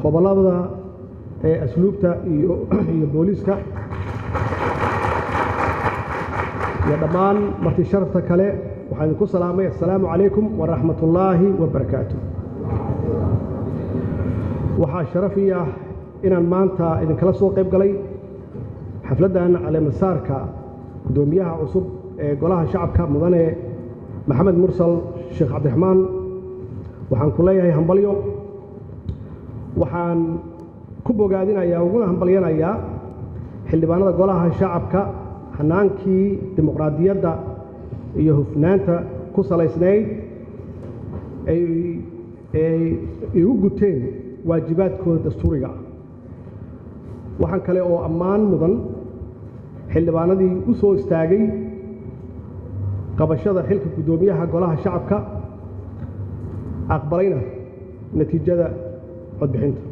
Gobollada ee asluubta iyo booliiska iyo dhammaan marti sharafta kale, waxaan idinku salaamay: assalaamu calaykum waraxmatullaahi wabarakaatu. Waxaa sharaf ii ah inaan maanta idinkala soo qayb galay xafladdan caleemasaarka guddoomiyaha cusub ee Golaha Shacabka, Mudane Maxamed Mursal Sheekh Cabdiraxmaan. Waxaan ku leeyahay hambalyo. Waxaan ku bogaadinayaa uguna hambalyanayaa xildhibaanada Golaha Shacabka hanaankii dimuqraadiyadda iyo hufnaanta ku salaysnayd ay igu guteen waajibaadkooda dastuuriga ah. Waxaan kale oo ammaan mudan xildhibaanadii u soo istaagay qabashada xilka guddoomiyaha Golaha Shacabka, aqbalayna natiijada codbixinta.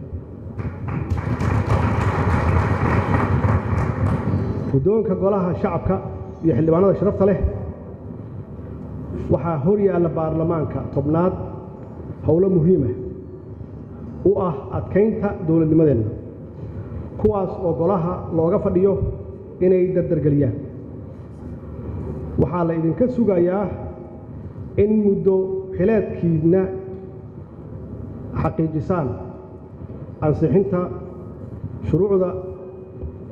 Guddoonka Golaha Shacabka iyo xildhibaanada sharafta leh, waxaa hor yaalla baarlamaanka 10aad howlo muhiima u ah adkaynta dowladnimadeenna, kuwaas oo golaha looga fadhiyo inay dardargeliyaan. Waxaa la idinka sugayaa in muddo xileedkiidna xaqiijisaan ansixinta shuruucda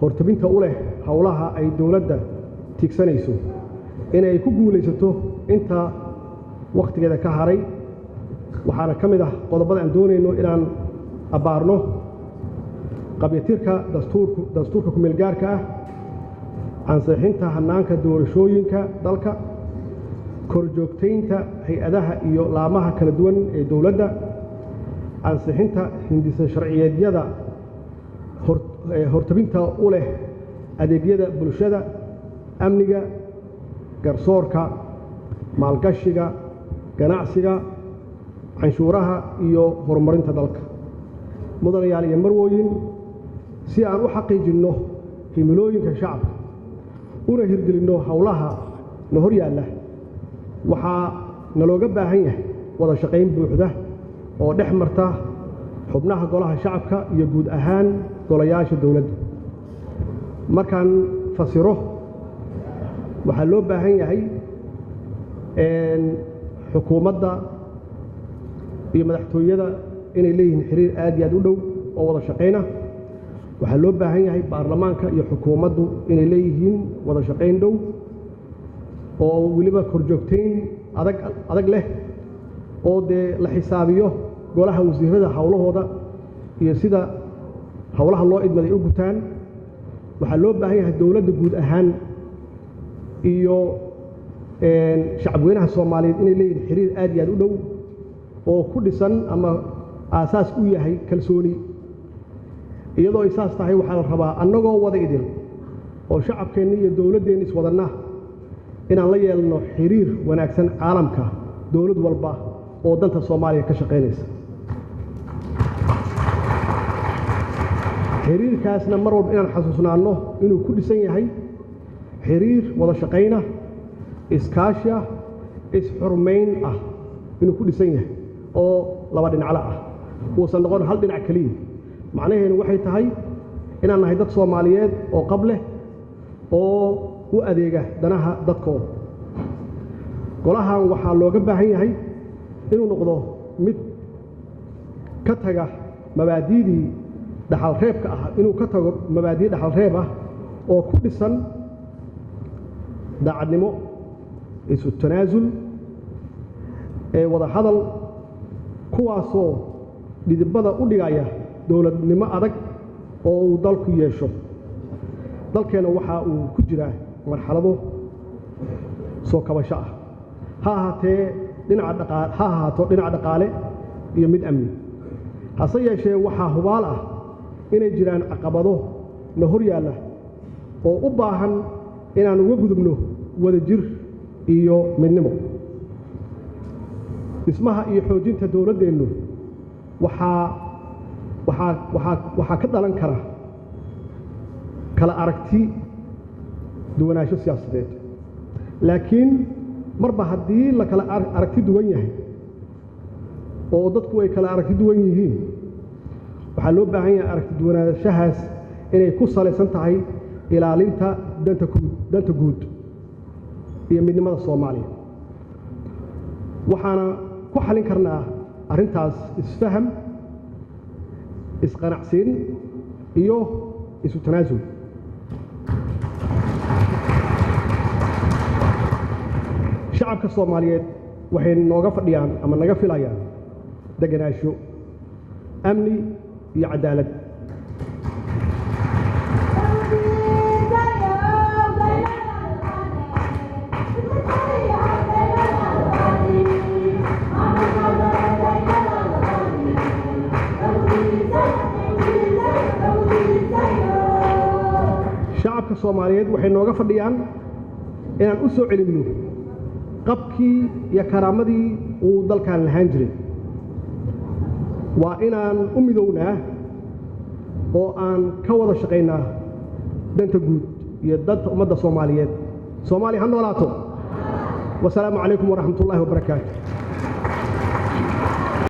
hortabinta u leh howlaha ay dowladda tiigsanayso inay ku guulaysato inta wakhtigeeda ka haray. Waxaana ka mid ah qodobada aan doonayno inaan abbaarno qabyatirka dastuurka kumeelgaarka ah, ansixinta hannaanka doorashooyinka dalka, korjoogtaynta hay-adaha iyo laamaha kala duwan ee dowladda, ansixinta hindisa sharciyeedyada hortabinta u leh adeegyada bulshada, amniga, garsoorka, maalgashiga, ganacsiga, canshuuraha iyo horumarinta dalka. Mudanayaal iyo marwooyin, si aan u xaqiijinno himilooyinka shacabka una hirgelinno howlaha na hor yaalla, waxaa nalooga baahan yahay wada shaqayn buuxda oo dhex marta xubnaha Golaha Shacabka iyo guud ahaan golayaasha dowladda. Markaan fasiro, waxaa loo baahan yahay xukuumadda iyo madaxtooyada inay leeyihiin xiriir aad iyo aad u dhow oo wada shaqayna. Waxaa loo baahan yahay baarlamaanka iyo xukuumaddu inay leeyihiin wada shaqayn dhow oo weliba korjoogtayn adag adag leh, oo dee la xisaabiyo golaha wasiirada howlahooda iyo sida howlaha loo idmaday u gutaan. Waxaa loo baahan yahay dowladda guud ahaan iyo shacabweynaha Soomaaliyeed inay leeyihiin xiriir aad iyo aad u dhow oo ku dhisan ama aasaas u yahay kalsooni. Iyadoo ay saas tahay, waxaa la rabaa annagoo wada idil oo shacabkeenni iyo dowladdeenni iswadanna inaan la yeelno xiriir wanaagsan caalamka, dowlad walba oo danta Soomaaliya ka shaqaynaysa. Xiriirkaasna mar walba inaan xasuusnaanno inuu ku dhisan yahay xiriir wada shaqayna, iskaashi ah, is-xurmayn ah inuu ku dhisan yahay oo laba dhinacla ah, uusan noqon hal dhinac keliya. Macnaheedu waxay tahay inaan nahay dad Soomaaliyeed oo qab leh oo u adeega danaha dadkooda. Golahan waxaa looga baahan yahay inuu noqdo mid ka taga mabaadi'dii dhaxalreebka ah, inuu ka tago mabaadii dhaxalreeb ah oo ku dhisan daacadnimo, isu tanaasul ee wada hadal, kuwaasoo dhidibada u dhigaya dowladnimo adag oo uu dalku yeesho. Dalkeenna waxa uu ku jiraa marxalado soo kabasho ah, ha ahaatee dhinaca dhaqa ha ahaato dhinaca dhaqaale iyo mid amni. Hase yeeshee, waxaa hubaal ah inay jiraan caqabado na hor yaalla oo u baahan inaan uga gudubno wadajir iyo midnimo. Dhismaha iyo xoojinta dowladdeennu waxaa ka dhalan kara kala aragti duwanaansho siyaasadeed, laakiin marba haddii la kala aragti duwan yahay oo dadku ay kala aragti duwan yihiin, Waxaa loo baahan yahay aragti duwanaanshahaas inay ku salaysan tahay ilaalinta danta guud iyo midnimada Soomaaliya. Waxaana ku xalin karnaa arrintaas isfaham, isqanacsiin iyo isu tanaasul. Shacabka Soomaaliyeed waxay nooga fadhiyaan ama naga filayaan degenaansho, amni iyo cadaalad. Shacabka Soomaaliyeed waxay nooga fadhiyaan inaan u soo celinno qabkii iyo karaamadii uu dalkan lahaan jiray. Waa inaan u midownaa oo aan ka wada shaqaynaa danta guud iyo danta ummadda Soomaaliyeed. Soomaaliya ha noolaato. Wasalaamu calaykum waraxmat ullahi wabarakaatu.